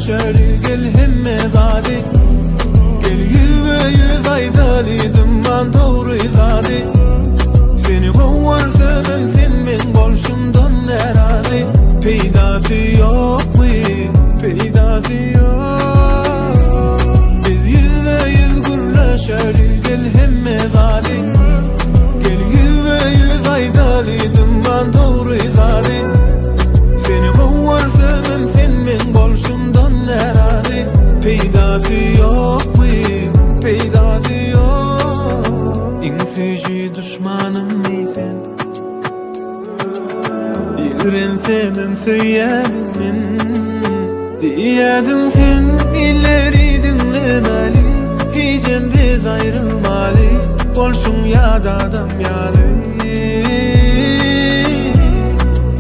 gürleşeli gel hemme zady Gel ýüzbe ýüz aýdaly dymman dogry zady Seni gowy görsemem sen meň bolşumdan närazy Peýdasy ýokmy peýdasy ýok Biz ýüzbe ýüz gürleşeli gel hemme zady Gel ýüzbe ýüz aýdaly dymman dogry zady Seni gowy görsemem sen meň bolşumdan närazy Peýdasy ýokmy peýdasy ýok Iň süýji duşmanymmy sen Ýigrensemem söýýärin men Diýýädiň sen illeri diňlemeli Hijem biz aýrylmaly Bolşuň ýat adam ýaly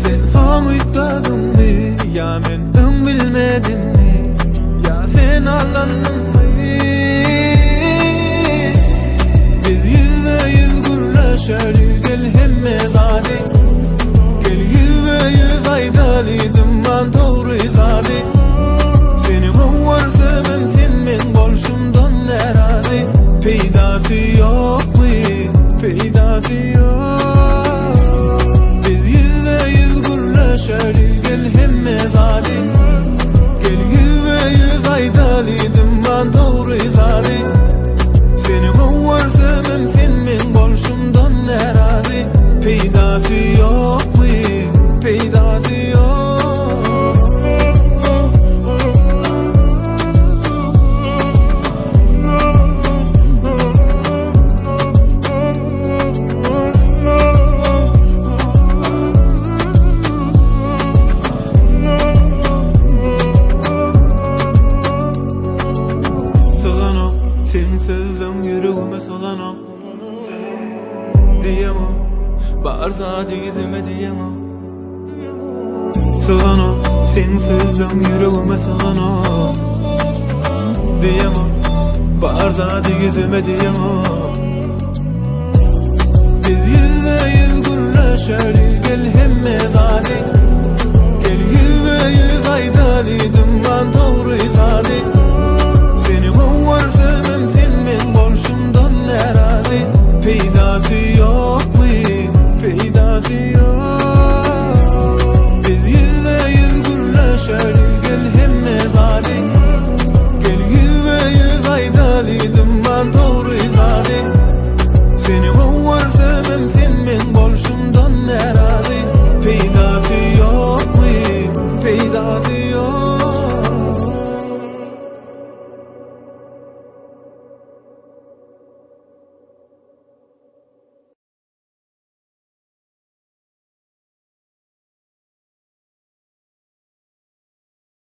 Sen soň üýtgediňmi Ýa men öň bilmedimmi Ýa sen aldandyňmy Biz ýüzbe ýüz gürleşeli gel hemme zady Gel ýüzbe ýüz aýdaly dymman dogry zady Seni gowy görsemem sen meň bolşumdan närazy Peýdasy ýokmy peýdasy ýok Biz ýüzbe ýüz gürleşeli gel hemme zady Gel ýüzbe ýüz aýdaly dymman dogry zady Seni gowy görsemem sen meň bolşumdan närazy Peýdasy ýokmy peýdasy ýok Syganok, seň sözleň ýüregime syganok Diýeňok, bar zady ýüzüme diýeňok Syganok, seň sözleň ýüregime syganok Diýeňok, bar zady ýüzüme diýeňok Biz ýüzbe ýüz gürleşeli gel hemme zady Gel ýüzbe ýüz aýdaly dymman dogry zady.